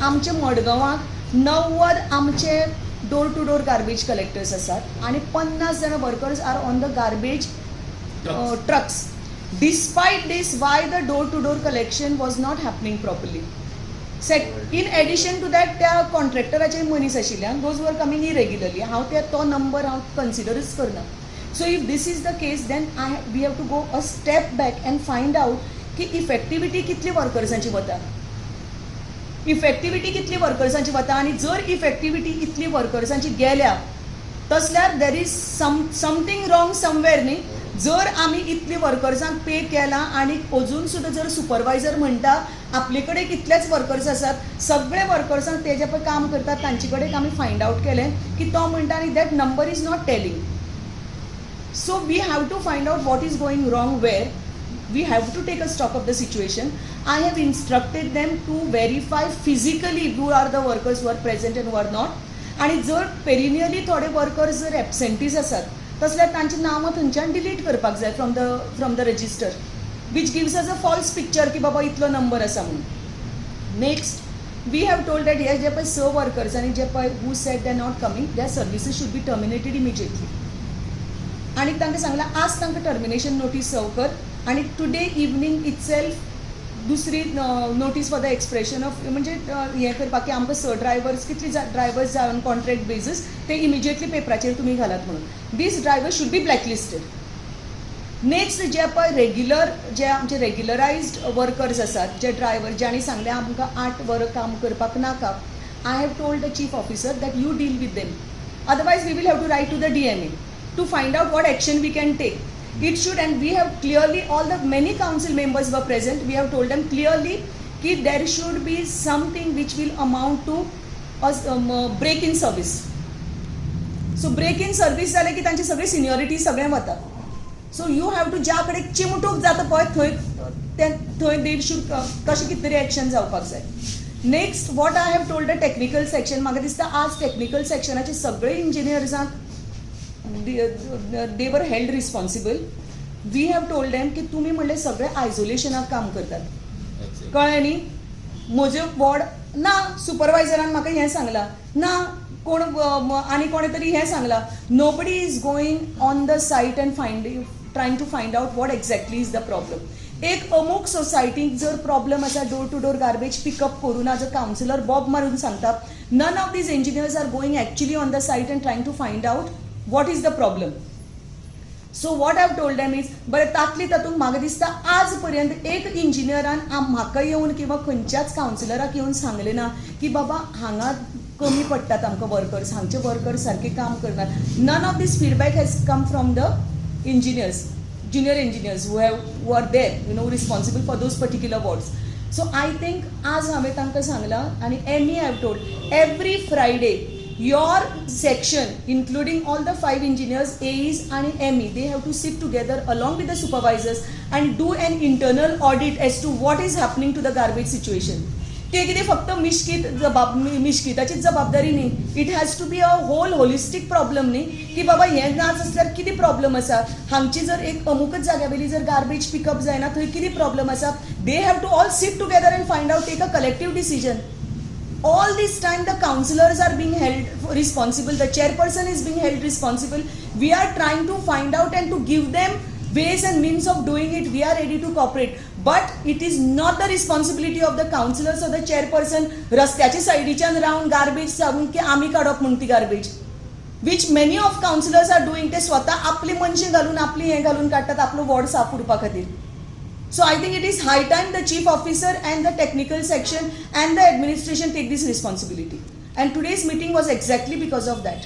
आमचे मडगांवाक 90 आमचे door to door garbage collectors आसात आनी 50 जाणां workers are on the garbage trucks. Despite this, why the door to door collection was not happening properly? In addition to that, त्या कॉन्ट्रॅक्टराचे मनीस आशिल्ल्यान those were coming irregularly. हांव त्या तो number हांव कन्सिडरूच करना. So if this is the case, then I we have to go a step back and find out की effectivity कितली वर्कर्सांची वता, इफेक्टिविटी कितली वर्कर्सांची वता. आनी जर इफेक्टिविटी इतली वर्कर्सांची गेल्या तसल्यार there is something wrong somewhere न्ही. जर आमी इतली वर्कर्सांक पे केला आनी अजून सुद्दां जर सुपरवायझर म्हणटा आपले कडेन कितलेच वर्कर्स आसात, सगळे वर्कर्सांक ते जे पळय काम करतात तांचे कडेन आमी फायंड आवट केलें की तो म्हणटा आनी that number is not telling. So we have to find out what is going wrong where. We have to take a stock of the situation. I have instructed them to verify physically who are the workers who are present and who are not. आणि जर पेरिनियली थोडे workers जर absentees आसात तसल्यार तांची नांवां थंयच्यान delete करपाक जाय from the register, which gives us a false picture की बाबा इतलो नंबर आसा म्हणून. Next, we have told that हे जे पळय स वर्कर्सांनी जे पळय who said they not coming, their services should be terminated immediately. आनी तांकां सांगलां आज तांकां टर्मिनेशन नोटीस सर्व कर आनी टुडे इवनींग इटसेल्फ दुसरी notice for the expression of म्हणजे हें करपाक की आमकां स ड्रायवर्स कितली ड्रायवर्स जाय ऑन कॉन्ट्रॅक्ट बेजीस ते इमिजिएटली पेपराचेर तुमी घालात म्हणून. These drivers should be blacklisted. Next, जे पळय रेग्युलर जे आमचे रेग्युलरायज्ड वर्कर्स आसात, जे ड्रायवर ज्यांनी सांगलें आमकां 8 वरां काम करपाक नाका, I have told the chief officer that you deal with them, otherwise we will have to write to the DMA to find out what action we can take. It should, and we have clearly, all the many council members were present, we have told them clearly की there should be something which will amount to a break in service. So break in service जालें की तांची सगळी seniority सगळें वता. So you have to ज्या कडेन चिमटूक जाता पळय थंय ते थंय they should तशें कितें तरी एक्शन जावपाक जाय. Next, what I have told the technical section, म्हाका दिसता आज टॅक्निकल सेक्शनाचे सगळे इंजिनियर्सांक they were held responsible. We have told them की तुमी म्हणले सगळे आयसोलेशनाक काम करतात. कळ्ळें न्ही? म्हजें वॉर्ड ना सुपरवायझरान म्हाका हें सांगलां ना कोण आनी कोणें तरी हें सांगलां. Nobody is going on the site and finding trying to find out what exactly is the problem. एक अमूक सोसायटीक जर प्रॉब्लम आसा, door to door garbage pickup करूं ना, जर कावन्सिलर बॉब मारून सांगता, none of these engineers are going actually on the site and trying to find out what is the problem. So what have told them is, बरें तातली तातूंत म्हाका दिसता आज पर्यंत एक इंजिनियरान म्हाका येवन किंवा खंयच्याच कावन्सिलराक येवन सांगलें ना की बाबा हांगा कमी पडटात आमकां वर्कर्स, हांगचे वर्कर्स सारके काम करनात. None of this feedback has come from the engineers, junior engineers who are there, responsible for those particular wards. So I think आज हांवें तांकां सांगलां आनी ME have told, every Friday your section, including all the five engineers, AEs and ME, they have to sit together along with the supervisors and do an internal audit as to what is happening to the garbage situation. ते कितें फक्त मिश्कीत जबाब मिश्किताचीच जबाबदारी न्ही, it has to be a whole holistic problem न्ही की बाबा हें नाच आसल्यार कितें प्रॉब्लम आसा, हांगची जर एक अमूकच जाग्या वयली जर गार्बेज पिकअप जायना थंय कितें प्रॉब्लम आसा. They have to all sit together and find out, take a collective decision. All this time the councillors are being held responsible, the chairperson is being held responsible. We are trying to find out and to give them ways and means of doing it. We are ready to cooperate, but it is not the responsibility of the councillors or the chairperson रस्त्याच्या सायडीच्यान रावन garbage सारून की आमी काडप म्हूण ती garbage, which many of councillors are doing. ते स्वता आपली मनशां घालून आपली हें घालून काडटात आपलो वॉर्ड साफ उरपा खातीर. So I think it is high time the chief officer and the technical section and the administration take this responsibility. And today's meeting was exactly because of that.